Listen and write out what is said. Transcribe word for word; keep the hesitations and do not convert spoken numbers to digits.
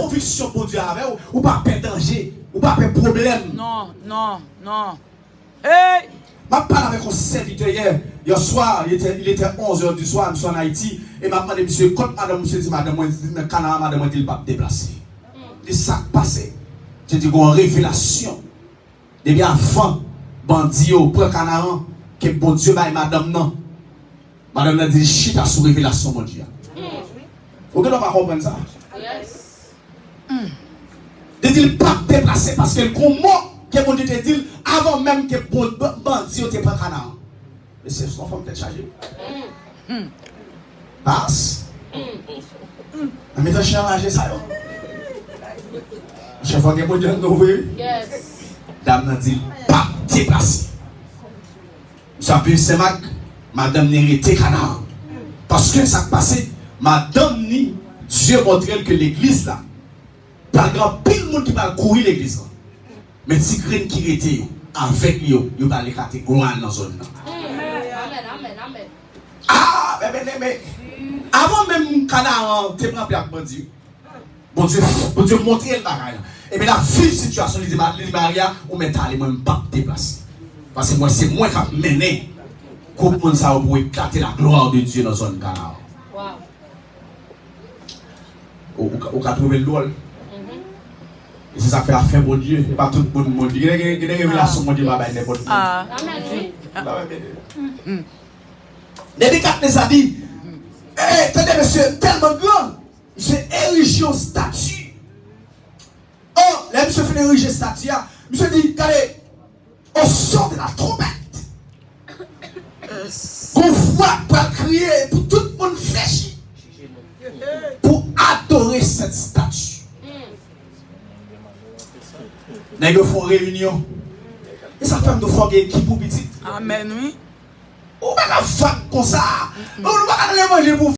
konviksyon Bondye avè w, ou pa pè danje, ou pa pè pwoblèm. Non, non, non. Hey! M ap pale avèk yon sèvitè yè, yè swa, il était, il était onze heures du soir, m sou ann Ayiti, e m ap mande misye kot madanm, misye di madanm mwen, di nan Kanaan, madanm mwen di l p ap deplase. Li sa k pase? Misye di gon revelasyon. Depi avan bandi yo pran Kanaan, ke Bondye bay madanm nan. Madanm nan di l chita sou revelasyon Bondye a. Ou gen dwa pa konprann sa. Li di l p ap deplase paske l gon mo ke Bondye te di l avan menm ke bon, ban- bandi yo te pran Kanaan. Mesye, se yon fanm tèt chaje. Pas. Nan mitan chen raje sa yo. Chèf an gen Bondye nan nou vre. Dam nan di l p ap deplase. Misye ap viv Senmak, madanm ni rete Kanaan. Paske sa k pase, madanm ni, Dye montre l ke legliz la, pral gen anpil moun ki pral kouri legliz la. Men ti grenn ki rete yo, avèk li yo, yo pral eklate glwa nan zòn nan. Amèn, amèn, amèn. Ah, men, men, men, men. Avan menm Kanaan te pran pye ak bandi yo. Bondye, Bondye montre l bagay la. Epi l ap viv sitiyasyon, li di, Ma- li di Maria, ou mèt ale, mwen m p ap deplase. Paske mwen, se mwen k ap mennen gwoup moun sa yo pou eklate la gloire de Dieu nan zòn Kanaan. Ou, ou, ka- ou ka twouve l dwòl. E se sa k fè afè Bondye, e pa tout moun Bondye. Gen, gen, gen revelasyon Bondye pa bay nenpòt moun. Ah. Amèn, wi. Sa va byen. Nebikadneza di, eh, tande mesye, tèlman gran, misye erije yon stati. Oh, lè misye fin erije stati a, misye di, gade, au son de la trompette, gon vwa k pral kriye pou tout moun flechi pou adore sèt stati. Nèg yo fè yon reyinyon. E sa fè m tou fò gen ekip ou pitit. Amèn, wi. Ou pa ka vag konsa. Ou pa ka nan levanje pou